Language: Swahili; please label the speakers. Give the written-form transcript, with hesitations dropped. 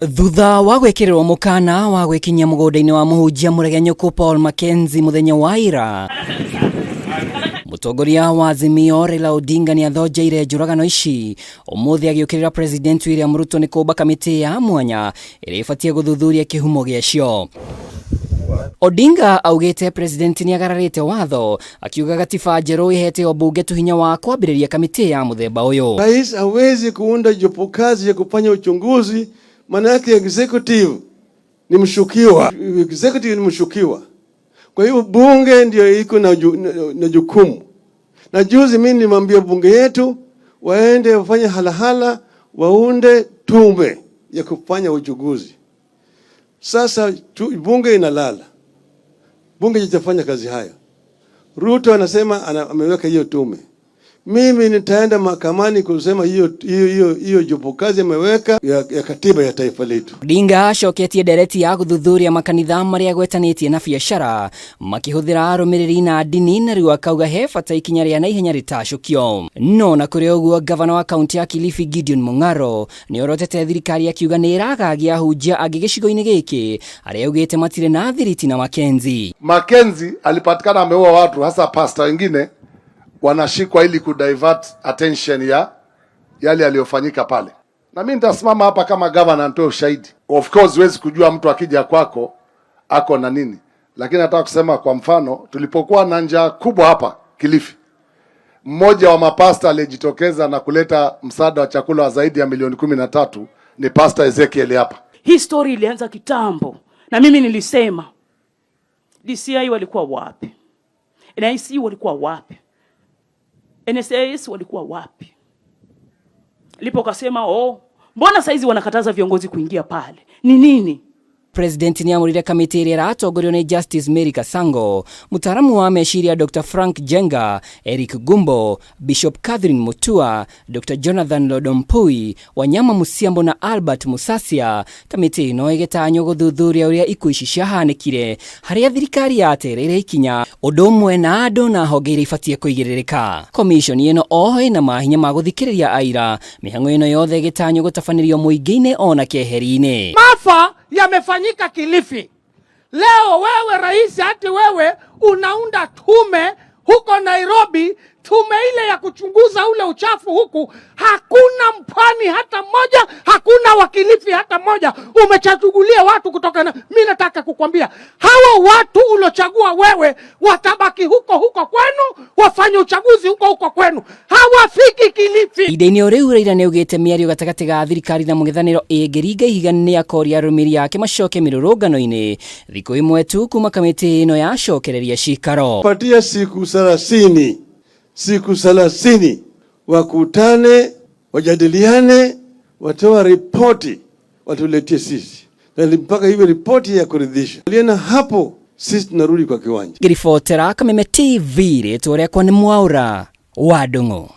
Speaker 1: Thutha wa gwĩkĩrĩrwo mũkana wa gwĩkinyia mũgũnda-inĩ wa mũhunjia mũregenyũku Paul Mackenzie mũthenya wa ira, mũtongoria wa Azimio Raila Odinga nĩ athonjeire njũragano ici ũmũthĩ agĩũkĩrĩra President William Ruto nĩ kũmba kamĩtĩ ya mwanya ĩrĩa ĩbatiĩ gũthuthuria kĩhumo gĩacio. Odinga augĩte president nĩ agararĩte watho, akiuga gatiba njerũ ĩhete o bunge tu hinya wa kwambĩrĩria kamĩtĩ ya mũthemba ũyũ.
Speaker 2: Rais hawezi kuunda jopo kazi ya kufanya uchunguzi, maana yake executive ni mshukiwa, executive ni mshukiwa. Kwa hiyo bunge ndio iko na jukumu. Na juzi mimi nilimwambia bunge yetu waende wafanye halahala, waunde tume ya kufanya uchunguzi. Sasa bunge inalala, bunge litafanya kazi hayo. Ruto anasema ameweka hiyo tume. Mimi nitaenda mahakamani kusema hiyo hiyo hiyo hiyo jopo kazi ameweka ya katiba ya taifa letu.
Speaker 1: Odinga acoketie ndereti ya gũthuthuria makanitha marĩa agwetanĩtie na biacara makĩhũthĩra arũmĩrĩri na ndini, na rĩu akauga he bata ikinya rĩa naihenya rĩtacũkio. No na kũrĩ ũguo, gavana wa kaunti ya Kilifi Gideon Mung'aro nĩ orotete thirikari akiuga nĩ ĩragagia ahunjia angĩ gĩcigo-inĩ gĩkĩ arĩa augĩte matirĩ na thiriti na Mackenzie.
Speaker 3: Mackenzie alipatikana ameua watu, hasa pasta wengine wanashikwa ili kudivert attention ya yale yaliyofanyika pale. Na mimi nitasimama hapa kama governor nitoe ushahidi. Of course huwezi kujua mtu akija kwako ako na nini, lakini nataka kusema kwa mfano, tulipokuwa na njaa kubwa hapa Kilifi, mmoja wa mapasta aliyejitokeza na kuleta msaada wa chakula wa zaidi ya milioni 13 ni Pastor Ezekiel hapa.
Speaker 4: Hii story ilianza kitambo na mimi nilisema DCI walikuwa wapi? NIC walikuwa wapi? NSIS walikuwa wapi? Lipo kasema, "Oh, mbona saizi wanakataza viongozi kuingia pale? Ni nini?"
Speaker 1: President nĩ amũrire kamĩtĩ ĩrĩa ĩratongorio nĩ Justice Mary Kasango, mũtaaramu wa meciria Dr Frank Jenga, Eric Gumbo, Bishop Catherine Mutua, Dr Jonathan Lodompui, Wanyama Musiambo na Albert Musasia. Kamĩtĩ ĩno ĩgĩtanywo gũthuthuria ũrĩa ikuũ ici ciahanĩkire, harĩa thirikari yatereire ikinya, ũndũ ũmwe na andũ na honge iria ibatiĩ kũigĩrĩrĩka. Komishoni ĩno oho ĩna mahinya ma gũthikĩrĩria aira. Mĩhang'o ĩno yothe ĩgĩtanywo gũtabanĩrio mũingĩ-inĩ ona keheri-inĩ.
Speaker 5: Maafa yamefanyika Kilifi. Leo wewe rais, hati wewe unaunda tume huko Nairobi, tume ile ya kuchunguza ule uchafu huku, hakuna mpwani hata mmoja, hakuna wakilifi hata mmoja. Umechagulia watu kutoka na mimi nataka kukwambia hawa watu ulochagua wewe watabaki huko huko kwenu, wafanye uchaguzi huko huko kwenu, hawafiki Kilifi.
Speaker 1: Ihinda-inĩ o rĩu, Raila nĩaugĩte mĩario gatagatĩ ga thirikari na mũng'ethanĩro ĩngĩringa ihiga nĩ akoria arũmĩrĩri ake macoke mĩrũrũngano-inĩ thikũ ĩmwe tu kuma kamĩtĩ ĩno yacokereria cikaro.
Speaker 2: Patia siku 30, siku 30 wakutane, wajadiliane, watoa ripoti watuletie sisi, na mpaka iwe ripoti ya kuridhisha. Liena hapo sisi tunarudi kwa kiwanja.
Speaker 1: Ngĩribotera Kameme TV, rĩtwa rĩakwa nĩ Mwaũra wa Ndung'u.